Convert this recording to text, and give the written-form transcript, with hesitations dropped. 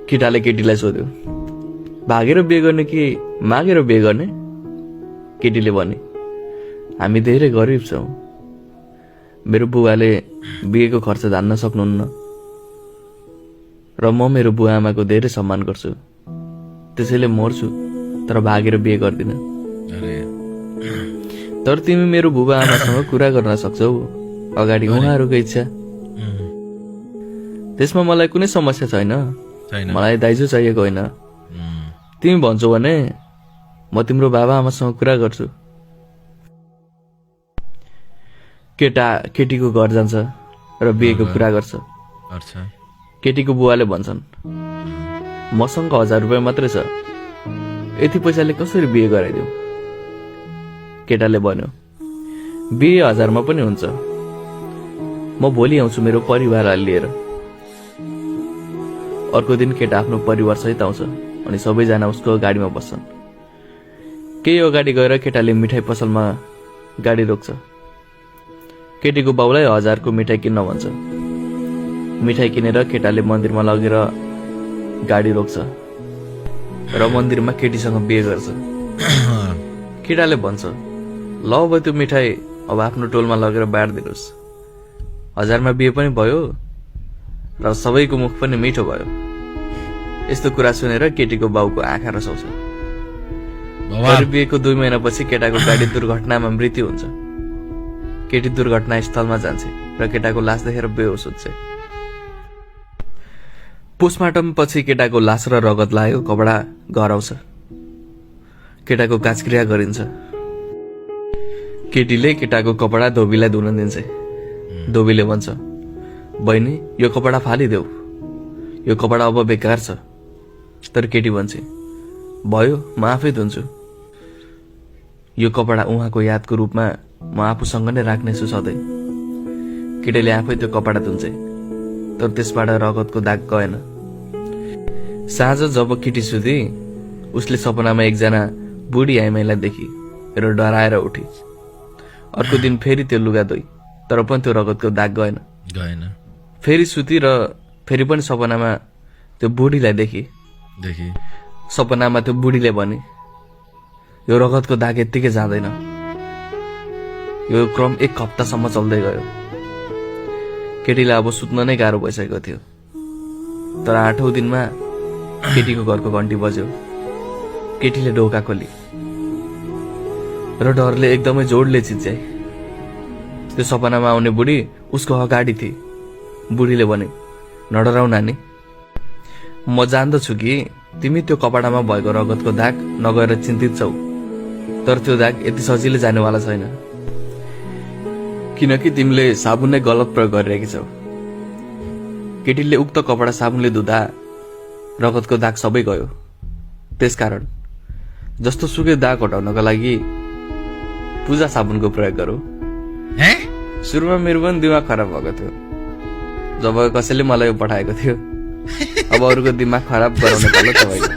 केटाले केटीलाई सोध्यो, भागेर बिहे गर्ने कि मागेर बिहे गर्ने? केटीले भने, हामी धेरै गरिब छौँ, मेरो बुवाले बिहेको खर्च धान्न सक्नुहुन्न र म मेरो बुवा आमाको धेरै सम्मान गर्छु, त्यसैले मर्छु तर भागेर बिहे गर्दिन। तर तिमी मेरो बुबा आमासँग कुरा गर्न सक्छौ, अगाडि उहाँहरूको इच्छा। त्यसमा मलाई कुनै समस्या छैन, मलाई दाइजो चाहिएको होइन। तिमी भन्छौ भने म तिम्रो बाबा आमासँग कुरा गर्छु। केटा केटीको घर जान्छ र बिहेको कुरा गर्छ। केटीको बुवाले भन्छन्, मसँग 1000 रुपियाँ मात्रै छ, यति पैसाले कसरी बिहे गराइदिउ? केटाले भन्यो, बिहे 1000 मा पनि हुन्छ, म भोलि आउँछु मेरो परिवारलाई लिएर। अर्को दिन केटा आफ्नो परिवार सहित आउँछ अनि सबैजना उसको गाडीमा बस्छन्। केही अगाडि गएर केटाले मिठाई पसलमा गाडी रोक्छ। केटीको बाउलाई 1000 को मिठाई किन्न भन्छ। मिठाई किनेर केटाले मन्दिरमा लगेर गाडी रोक्छ र मन्दिरमा केटीसँग बिहे गर्छ। केटाले भन्छ, ल अब त्यो मिठाई अब आफ्नो टोलमा लगेर बाँडिदिनुहोस्। 1000 मा बिहे पनि भयो र सबैको मुख पनि मिठो भयो। यस्तो कुरा सुनेर केटीको बाउको आँखा रसाउँछ। बिहेको 2 महिनापछि केटाको गाडी दुर्घटनामा मृत्यु हुन्छ। केटी दुर्घटना स्थलमा जान्छ र केटाको लास देखेर बेहोस हुन्छ। पोस्टमार्टम पछि केटाको लास र रगत लागेको कपडा घर आउँछ। केटाको काजक्रिया गरिन्छ। केटीले केटाको कपडा धोबीलाई धुन दिन्छ। धोबीले भन्छ, बहिनी यो कपडा फालिदेऊ, यो कपडा अब बेकार छ। तर केटी भन्छ, भयो म आफै धुन्छु, यो कपडा उहाँको यादको रूपमा म आफूसँग नै राख्नेछु सधैँ। केटीले आफै त्यो कपडा धुन्छ, तर त्यसबाट रगतको दाग गएन। साँझ जब केटी सुती, उसले सपनामा एकजना बुढी आइमाईलाई देखी र डराएर उठी। अर्को दिन फेरि त्यो लुगा धोई, तर पनि त्यो रगतको दाग गएन। फेरि सुती र फेरि पनि सपनामा त्यो बुढीलाई देखी। सपनामा त्यो बुढीले भने, यो रगतको दाग यत्तिकै जाँदैन। यो क्रम 1 हप्तासम्म चल्दै गयो। केटीलाई अब सुत्न नै गाह्रो भइसकेको थियो। तर 8औं दिनमा केटीको घरको घन्टी बज्यो। केटीले ढोका खोली र डरले एकदमै जोडले चिच्याए। त्यो सपनामा आउने बुढी उसको अगाडि थिए। बुढीले भने, नडराउ नानी, म जान्दछु कि तिमी त्यो कपडामा भएको रगतको दाग नगएर चिन्तित छौ, तर त्यो दाग यति सजिलै जानेवाला छैन, किनकि तिमीले साबुन नै गलत प्रयोग गरिरहेकी छौ। केटीले उक्त कपडा साबुनले धुँदा रगतको दाग सबै गयो। त्यसकारण जस्तो सुकै दाग हटाउनका लागि पूजा साबुनको प्रयोग गरौ। सुरुमा मेरो पनि दिमाग खराब भएको थियो जब कसैले मलाई यो पठाएको थियो। अब अरूको दिमाग खराब गराउने भयो तपाईले।